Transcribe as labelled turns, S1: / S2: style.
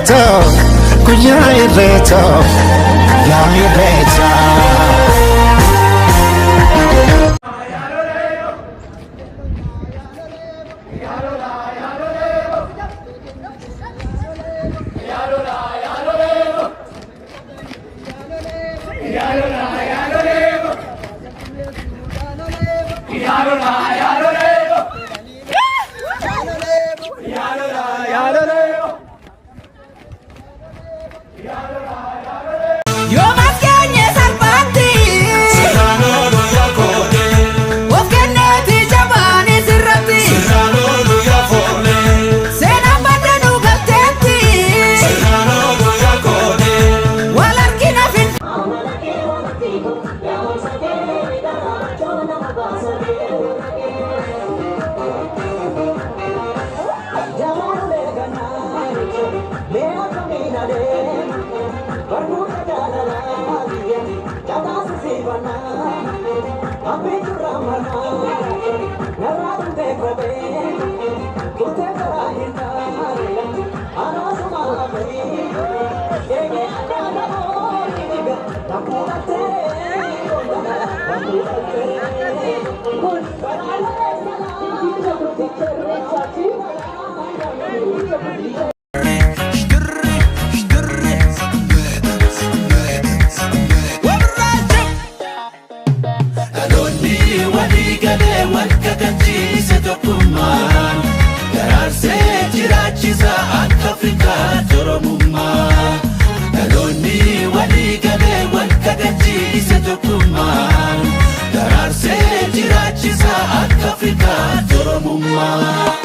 S1: Irreechaa, guyyaa Irreechaa, yaa Irreechaa.
S2: Yoo maskeenye salphaatti of kenneeti jabaanii sirratti seenaan baddanuu galteetti wal argina fin.
S3: Dhaloonni walii galee wal kakachiise tokkummaan daraarsee jiraachisa akka Afrikaatti Oromummaa. Dhaloonni walii galee wal kakachiise tokkummaan daraarsee jiraachisa akka Afrikaatti Oromummaa.